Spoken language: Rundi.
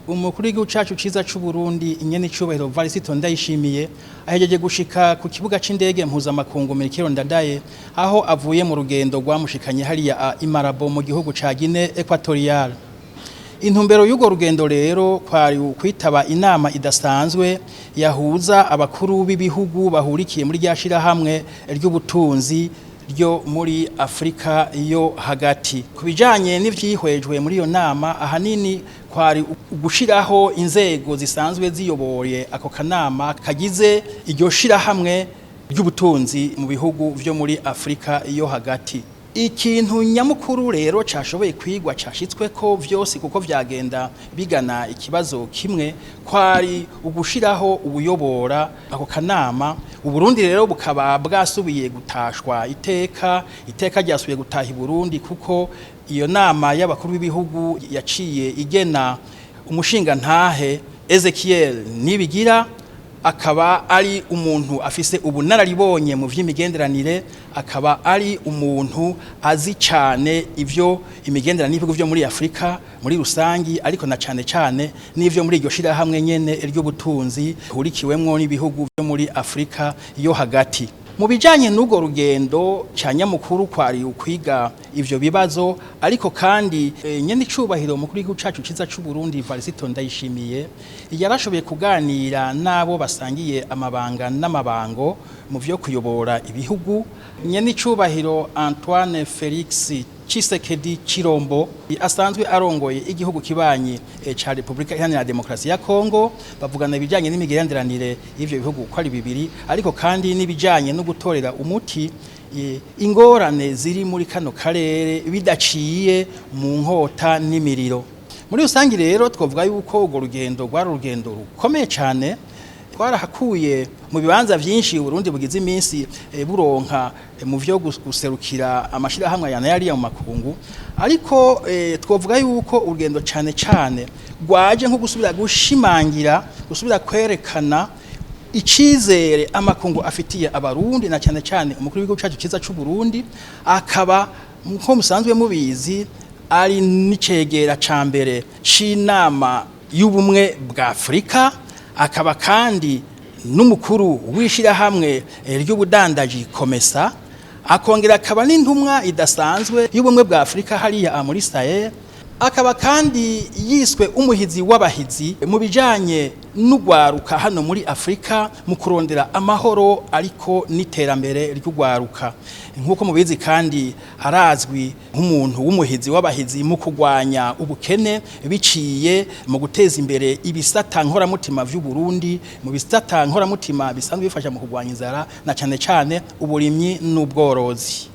Umukuru w'igihugu cacu ciza c'u Burundi, nyen'icubahiro Varisito Ndayishimiye, ahejeje gushika ku kibuga c'indege mpuzamakungu Melchior Ndadaye, aho avuye mu rugendo rwamushikanye hariya i Malabo mu gihugu ca Guinée Equatoriale. Intumbero y'urwo rugendo rero kwari ukwitaba inama idasanzwe yahuza abakuru b'ibihugu bahurikiye muri rya shirahamwe ry'ubutunzi ryo muri Afrika yo hagati. Ku bijanye n'ivyihwejwe muri iyo nama, ahanini kwari ugushiraho inzego zisanzwe ziyoboye ako kanama kagize iryo shirahamwe ry'ubutunzi mu bihugu vyo muri Afrika yo hagati. Ikintu nyamukuru rero cashoboye kwigwa, cashitsweko vyose kuko vyagenda bigana ikibazo kimwe, kwari ugushiraho ubuyobora ako kanama. Uburundi rero bukaba bwasubiye gutashwa iteka, iteka ryasubiye gutaha i Burundi, kuko iyo nama y'abakuru b'ibihugu yaciye igena umushinga ntahe Ezekiel Nibigira, akaba ari umuntu afise ubunararibonye mu vy'imigenderanire, akaba ari umuntu azi cyane ivyo imigenderanire y'ibihugu vyo muri Afrika muri rusangi, ariko na cane cane n'ivyo muri iryo shirahamwe nyene ry'ubutunzi hurikiwemwo n'ibihugu vyo muri Afrika yo hagati. Mu bijanye n'urwo rugendo, ca nyamukuru kwari ukwiga ivyo bibazo, ariko kandi nyene icubahiro mukuru w'igihugu cacu ciza c'u Burundi Varisito Ndayishimiye yarashoboye kuganira n'abo basangiye amabanga n'amabango mu vyo kuyobora ibihugu, nyene icubahiro Antoine Felix Tshisekedi Chilombo asanzwe arongoye igihugu kibanyi ca Republika Iharanira Demokarasi ya Kongo. Bavugana ibijanye n'imigenderanire y'ivyo bihugu uko ari bibiri, ariko kandi n'ibijanye no gutorera umuti ingorane ziri muri kano karere bidaciye mu nkota n'imiriro. Muri rusangi rero twavuga yuko urwo rugendo rwari urugendo rukomeye cyane. Twarahakuye mu bibanza vyinshi Burundi bugize iminsi buronka mu vyo guserukira amashirahamwe ya yariya mu makungu, ariko twovuga yuko urugendo cane cane rwaje nko gusubira gushimangira, gusubira kwerekana icizere amakungu afitiye Abarundi, na cyane cyane umukuru w'igihugu cacu ciza c'u Burundi, akaba nko musanzwe mubizi ari n'icegera ca mbere c'inama y'ubumwe bwa Afrika, akaba kandi n'umukuru w'ishirahamwe ry'ubudandaji COMESA, akongera akaba n'intumwa idasanzwe y'ubumwe bwa Afrika hariya muri Sahel, akaba kandi yiswe umuhizi w'abahizi mu bijanye n'ugwaruka hano muri Afrika mu kurondera amahoro ariko n'iterambere ry'ugwaruka. Nk'uko mubizi kandi arazwi nk'umuntu w'umuhizi w'abahizi mu kurwanya ubukene biciye mu guteza imbere ibisata nkoramutima vy'u Burundi, mu bisata nkoramutima bisanzwe bifasha mu kurwanya inzara, na cane cane uburimyi n'ubworozi.